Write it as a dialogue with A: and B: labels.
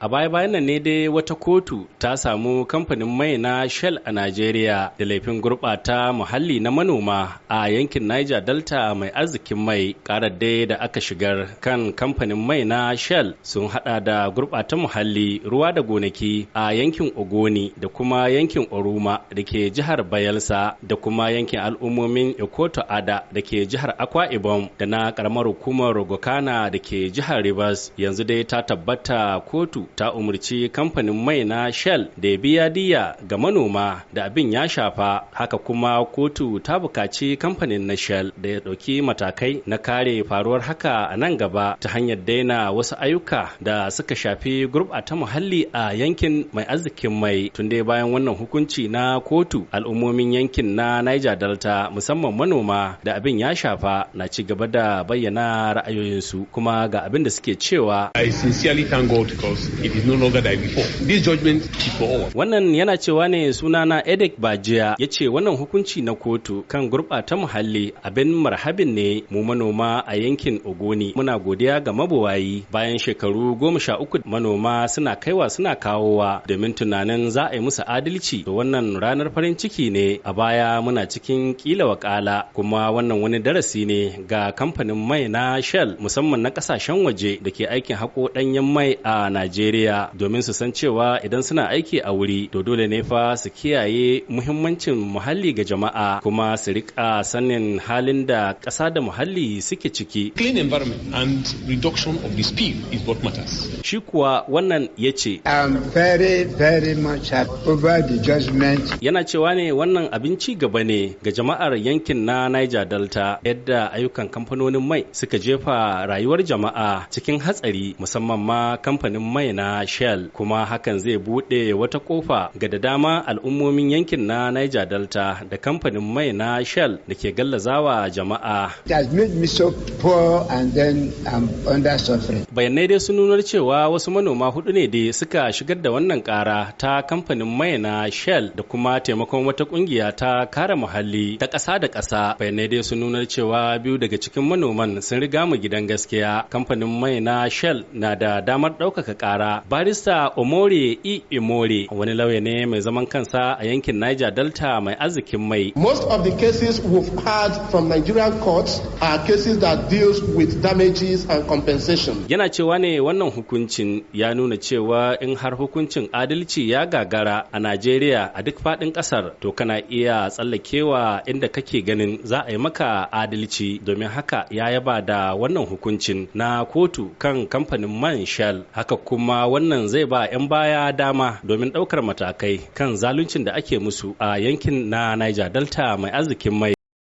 A: A baya-bayan nan ne dai wata kotu ta samu kamfanin mai na Shell a Najeriya da laifin gurɓata muhalli na manoma a yankin Niger Delta mai arzikin mai. Karar dai da aka shigar kan kamfanin mai na Shell sun hada da gurɓata muhalli, ruwa da gonaki a yankin Ogoni da kuma yankin Oruma da ke jihar Bayelsa da kuma yankin al'ummomin Ikot Ada da ke jihar Akwa Ibom da na karamar hukumar Gokana da ke jihar Rivers. Yanzu dai ta tabbata kotu ta umarci kamfanin mai na Shell da ya biya diya ga manoma da abin ya shafa. Haka kuma kotu ta bukaci kamfanin na Shell da ya ɗauki matakai na kare faruwar haka a nan gaba ta hanyar daina wasu ayyuka da suka shafi gurɓata muhalli a yankin mai arzikin mai. Tun dai bayan wannan hukunci na kotu, al'ummomin yankin na Niger Delta, musamman manoma da abin ya shafa, na ci gaba da bayyana ra'ayoyinsu, kuma ga abin da suke cewa.
B: I sincerely thank God because it is no longer than before. This judgment is for all.
A: Wannan yana cewa ne, sunana Edek Bajiya, ya ce wannan hukunci na kotu kan gurɓata muhalli abin marhabin ne. Mu manoma a yankin Ogoni muna godiya ga mabuwayi. Bayan shekaru 13 manoma suna kaiwa suna kawowa domin tunanin za a yi musu adalci, da wannan ranar farin ciki ne. A baya muna cikin kila wakala, kuma wannan wani darasi ne ga kamfanin mai na Shell, musamman na kasashen waje da ke aikin haƙo ɗanyen mai a Najeriya, domin su san cewa idan suna aiki a wuri, to dole ne fa su kiyaye muhimmancin muhalli ga jama'a, kuma su rika sanin halin da ƙasa da muhalli suke ciki.
B: Clean environment and reduction of the spill is what matters.
A: Shi kuwa wannan ya ce,
C: I'm very, very much happy over the judgment.
A: Yana cewa ne wannan abin ci gaba ne ga jama'ar yankin na Niger Delta, yadda ayyukan kamfanonin mai suka jefa rayuwar jama'a cikin hatsari, musamman ma kamfanin mai na Shell, kuma hakan zai buɗe wata kofa ga da dama al'ummomin yankin na Niger Delta da kamfanin mai na Shell da ke gallazawa jama'a.
C: It has made me so poor and then I'm under suffering.
A: Bayanai dai sun nunar cewa wasu manoma hudu ne dai suka shigar da wannan kara ta kamfanin mai na Shell da kuma taimakon wata kungiya ta kare muhalli ta ƙasa da ƙasa. Bayanai dai sun nunar cewa biyu daga cikin manoman sun riga mu gidan gaskiya. Kamfanin mai na Shell na da damar ɗaukaka ƙara. Barista Omore E. Imore wani lauya ne mai zaman kansa a yankin Niger Delta mai arzikin mai.
D: Most of the cases we've had from Nigerian courts are cases that deals with damages and compensation.
A: Yana cewa ne wannan hukuncin ya nuna cewa in har hukuncin adalci ya gagara a Najeriya a duk faɗin ƙasar, to kana iya tsallakewa inda kake ganin za a yi maka adalci. Domin haka ya yaba da wannan hukuncin na kotu kan kamfanin man Shell. Haka kuma wannan zai ba 'yan baya dama domin ɗaukar matakai kan zaluncin da ake musu a yankin na Niger Delta mai arzikin mai.